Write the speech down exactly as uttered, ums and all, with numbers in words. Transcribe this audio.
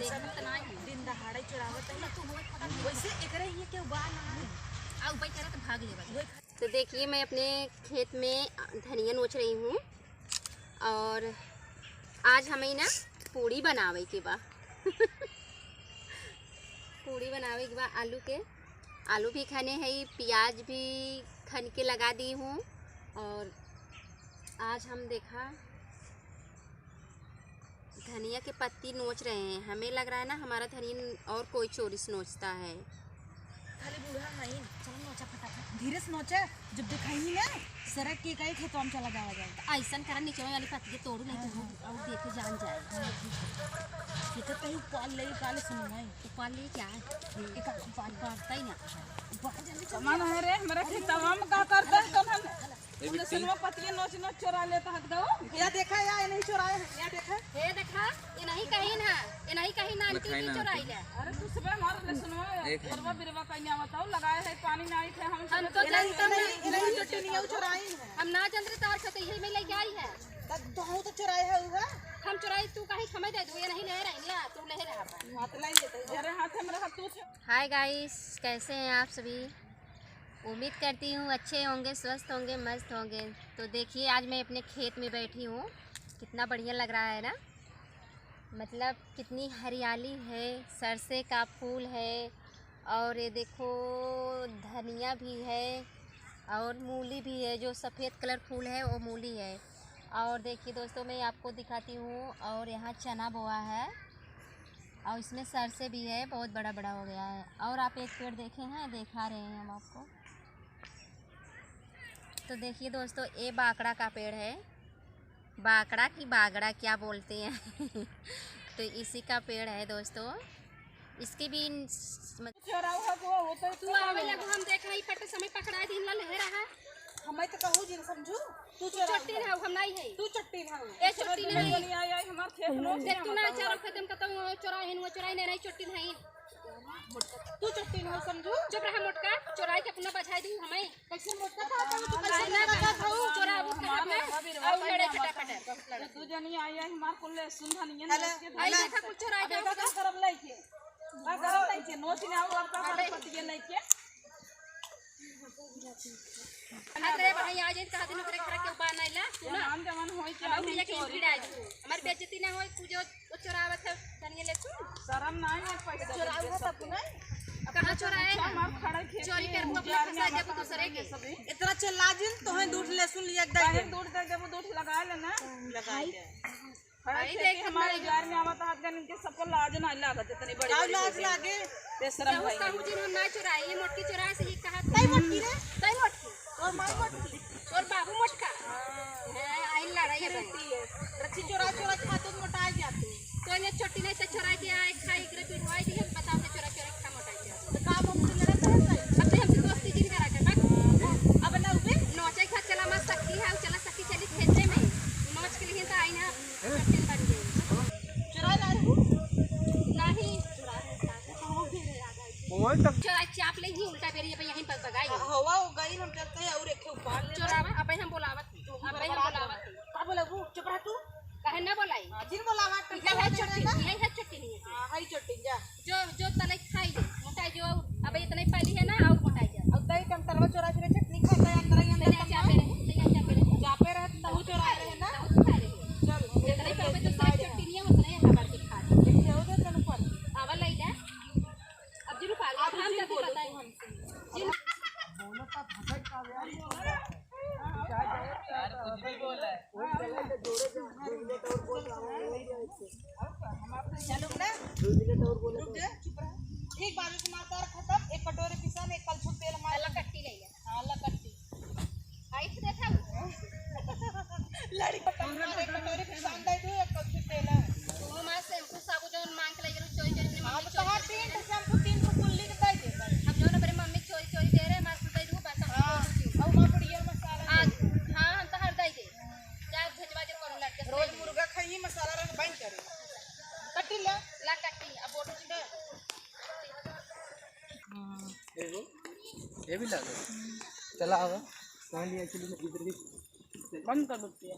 दिन दहाड़े चुरावत है। वैसे एकरे ये केहू बा ना। आ ऊपर करे तो भाग लेबा। तो देखिए, मैं अपने खेत में धनिया नोच रही हूँ और आज हमें ना पूड़ी बनावे के बा। पूड़ी बनावे के बा आलू के। आलू भी खने है, प्याज भी खन के लगा दी हूँ। और आज हम देखा धनिया के पत्ती नोच रहे हैं। हमें लग रहा है ना, हमारा धनिया और कोई चोरी से नोचता है। खाली बूढ़ा है। चलो नोचा फटाफट। धीरे से नोचा, जब दिखाई ना, सरक के कहे खेतवा में चला जावा जाए। तो ऐसन करा, नीचे वाली पत्ती तोड़ू नहीं तो हाँ, हाँ। और देखे जान जाए। ये तो कहीं उपाल ले, काले सुनो है। उपाल ले क्या है? एक आध उपाल बांटता ही ना। उपाल जल्दी से कमान है रे, हमारा खेतवा में का करता है तो हम ए बिट्टी। लहसुनवा पतिया नोच नोच चोरा लेता हक दो। या देखा, या ये नहीं चोराए हैं, या देखा। ये देखा, ये नहीं कहीं ना, ये नहीं कहीं ना, आंटी दिखाई की ना चोराई आंटी। ले। अरे तू सुबह हमारा लहसुनवा, एक है। परवा बिरवा कहीं आवत हो, लगाए है, पानी ना आई थे, हम हम तो ये नहीं, जानते ये नहीं, नहीं। ये नहीं चोटी नहीं है, वो चोराई है। हम ना जानते तार खाते यही में लेके आई है। तब तो हम तो चोराए है हुआ। हम चोराई, तू कहीं समय दे दू, ये नहीं ले रही ला, तू ले रहा बा। हाथ लाई लेते हैं। अरे हाथ में रहा तू थे। हाय गाइस, कैसे हैं आप सभी? उम्मीद करती हूँ अच्छे होंगे, स्वस्थ होंगे, मस्त होंगे। तो देखिए, आज मैं अपने खेत में बैठी हूँ, कितना बढ़िया लग रहा है ना, मतलब कितनी हरियाली है। सरसे का फूल है और ये देखो धनिया भी है और मूली भी है, जो सफ़ेद कलर फूल है वो मूली है। और देखिए दोस्तों, मैं आपको दिखाती हूँ, और यहाँ चना बोआ है और इसमें सरसे भी है, बहुत बड़ा बड़ा हो गया है। और आप एक पेड़ देखे हैं, दिखा रहे हैं हम आपको। तो देखिए दोस्तों, ये बाकड़ा का पेड़ है, बाकड़ा की बागड़ा क्या बोलते हैं। तो इसी का पेड़ है दोस्तों, इसकी भी स-, मत- चोराऊ है वो, वो तो तू आवे लगो, हम देखा ही पट समय पकड़ा दिन ला ले रहा। हमें तो कहू जिन समझू, तू तू चोराऊ चट्टी है। ना, हम नहीं है। तू चट्टी ना हो। ए चट्टी नहीं। नहीं आई, आई हमार खेत में। देख तू ना चारों खतम कतम चोरा है, वो चोरा है, नहीं चट्टी नहीं। तू चट्टी ना हो समझू। चुप रहा मोटका, चोराई के अपना बजाय दी हमें। कैसे मोटका था, तू कैसे ना मोटका था? चोरा वो कहाँ पे? आओ लड़े फटाफट। दू जनी आई, आई हमार कुल सुन धनिया हेलो, ना के आई हेलो। देखा कुछ चोराई अब के एका का करब लइके? का करब लइके? नोच ने आओ, अब का करब पतिये लइके? अरे भाई, आज एक कहा दिन ओकरे घर के उबा नहीं ला, तू ना। हम जवन होई के हम हम भैया के चोरी भिड़ा करब। दू। हमार बेइज्जती ना होई, तू जो वो चोरावत है, तनिए ले तू। शर्म ना है, पैसा चोराऊ है तब नहीं? कहाँ चोराए हैं? हमार खड़ा खेत चोरी में करबू, अपने उजाड़ में फंसा आवत देबू दूसरे के। सभी। इतना चिल्ला जिन, तो है दूध लहसुन लिया एकदम। काहे दूध दे देबू, दूध लगा लेना। लगाई दे। खड़ा आई खेत देख हमारे हमारे उजाड़ में आवत हाथ गन, इनके सबको लाज ना लागत, इतनी बड़ी का बड़ी लाज हो गई। लागे? बेशरम कहू, भाई। कहू जिन हम ना चोराई, ये मोटकी चोरा से ये कहा नहीं मोटकी रे। नहीं मोटकी। तोर माई मोटकी। तोर बाबू मोटका। हाँ। हाँ, आई लड़ाई है भाई। रची चोरा चोरा खाते मोटा जाते। तो ये छोटी नहीं तो चोरा के आए, खाई एकरे पिटवाई दी, हम बताओ तो चोरा चोरा खा मोटा जाते। तो का हम लड़त है? अब तो हमसे दोस्ती जिन करा के, बस। अब ना उबे? नोचे खा चला मत सकती है, चला सकती चली खेते में। नोच के लिए तो आई ना। चुरा लाए तू? नहीं। ओए तब चुरा चाप ले ही उल्टा बेरी अब यहीं पर बगाई। हवा हो गई, हम चलते हैं और एक उपाल ले। चुरावा, अब हम बोलावत ही। अब हम बोलावत ही। का बोलबू? चुप रह तू। काहे ना बोलाई? हाँ, जिन बोलावा, यही है चुट्टी, यही है चुट्टी नहीं है। हाँ, हाय चुट्टी, जा। जो, जो तले खाई ले, मोटाई जो, अब इतने पाली है ना, और मोटाई जा। अब दही टमाटरवा चोरा के चटनी खाता है, अंदर ही अंदर ले जा, तम्मा। पे रहे, ले जा, पे रहे। जा पे रहे, तहु चोरा रहे ना। तहु चोरा रहे। चल, जितने पे, पे दूसरा चटनी है, उतने यहाँ पर दिखा दे। एक से हो गए तनु पर। आवा ले जा। अब जिन पाली, अब हम जिन कैसे बोलो बताएं? तू हमसे। जिन बोलो तो फंसाई का यार। यार, कुछ भी बोला है। चलो ना। रुक जा, चुप रह। ठीक बा, अभी तुम्हार तार खत्म। एक कटोरी पिसान, एक कलछुल तेल हमार। अलग कट्टी ले ले। हाँ, अलग कट्टी। हाइट देखा? लड़ी को कटोरी, एक कटोरी पिसान दे दू, एक कलछुल तेल है। वो हमार शैम्पू साबुन जौन मांग के ले गेलू, चोरी चोरी अपने हाँ, मम्मी तो चोरी तोहार चोरी तीन ठो शैम्पू, तीन ठो कुल्ली के दे दे। हम जौन अपने मम्मी चोरी चोरी दे रहे, हमार कुल दे दू, बस हम हाँ, दे दू। और माँ बुढ़िया मसाला हाँ, दे दे। हाँ, हम तो हर दे दे। जा भेजवा दे कोनो लड़के से। रोज मुर्गा खाई, मसाला रख बंद करे। कट्टी ले। ला कट्टी, अब बोल। एगो, ये भी ला दे। चला आवा। कहाँ लिया actually में इधर ही। बंद कर दो भैया।